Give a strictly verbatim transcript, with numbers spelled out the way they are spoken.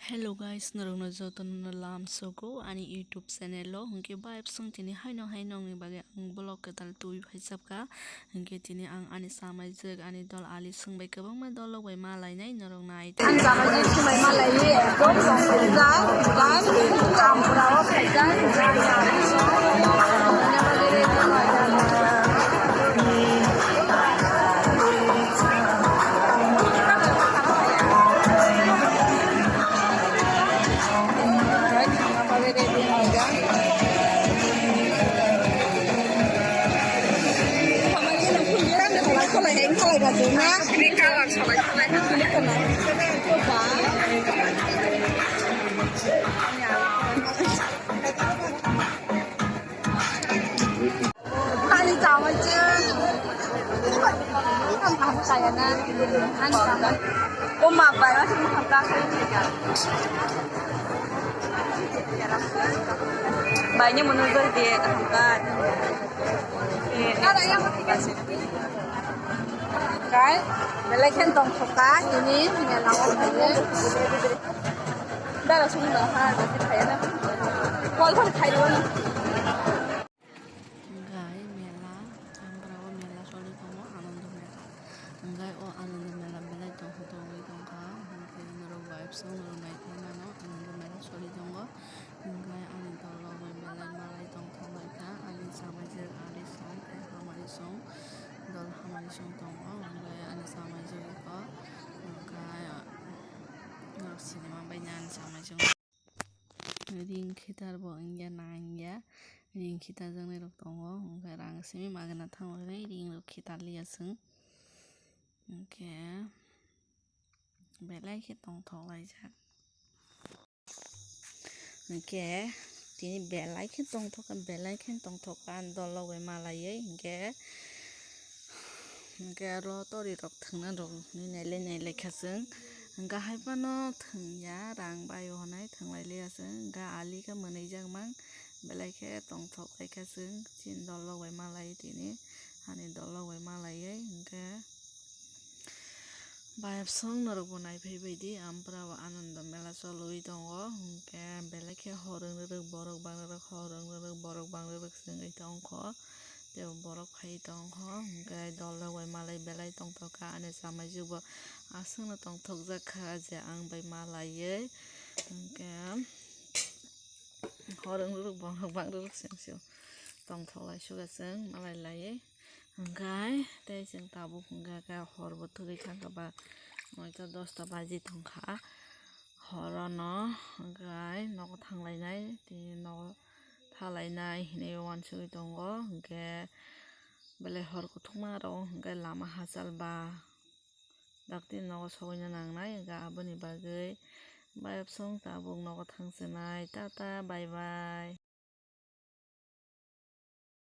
Hello guys, norokno jotono lamsogo ani YouTube channel o. Hinkhe bayapsong tini haino hai nongni bagwi ang vlog kwtal twi phaisapkha. Hinkhe tini ang ani samaijwk, ani dol ali songbai kwbangma dol rok bai ma lainai norok nai. Ani samaijwk songbai ma lainai, ekdom rong phaijak, dugan, kampura o phaijak. Ani chamai che. Ang kaya na. Ani chamai. O ma bai ma thang ka. Bai ni mono joi de thang ka. Kada ya. Kai, belai khen tong thoka ini mela o thaiye. Dara sung da ha, da thaiye na. Kol thang thaiye na. Hwnkhe mela, Amparao mela choli tongo, Anando mela. Hwnkhe o Anando mela belai tongthok tongwi tongkha, hwnkhe norok bai bwswk norok naikhe mano, Anando mela choli tongo. Hwnkhe ani dol rok bai belai malai tongthok laikha, ani samaijwk ari song tei hamari song, dol hamari song tongo, hwnkhe ani samaijwk kok, hwnkhe norok sinima baina ani samaijwk. Ring khitar bo wngya na wngya, ring khitar jaknai rok tongo, hwnkhe rang simi magwna thangwi ring rok khitar liya chwng, hwnkhe belai khe tongthok laijak. Hwnkhe tini belai khe tongthok kha, belai khe tongthok kha, ani dol rok bai malaiwi hwnkhe. Hwnkhe aro tori rok thwngna rok hinwi nailai nailai kha chwng. Hwnkhe hai phano thwngya, rang bai o hwnwi thwnglai liya chwng. Hwnkhe ali khe mwnwijak mang, belai khe tongthok lai kha chwng. Chini dol rok bai malai tini, ani dol rok bai malaiwi hwnkhe. Bayapsong norok bo naiphai baidi, Amparao Anando mela cholwi tongo, hwnkhe belai khe hor wng rwrwk, borok bang rwrwk, hor wng rwrwk, borok bang rwrwk se wngwi tongkho. Tei borok phai tongkho, hwnkhe dol rok bai malai belai tongthok kha, ani samaijwk bo aswkno tongthokjak kha je ang bai malaiwi, hwnkhe hor wng rwrwk, borok bang rwrwk se wng sio tongthok lai suga chwng malai laiwi, hwnkhe tei chwng tabuk hwnkhe khe hor bo thwgwi thangkha ba noita dosta baji tongkha. Horono hwnkhe nogo thanglainai, tini nogo thalainai hinwi uansugwi tongo. Hwnkhe belai hor kuthukma rok hwnkhe lama hachal ba dakti nogo sogwino nangnai, hwnkhe aboni bagwi bayapsong tabuk nogo thangsinai. Tata, bye bye.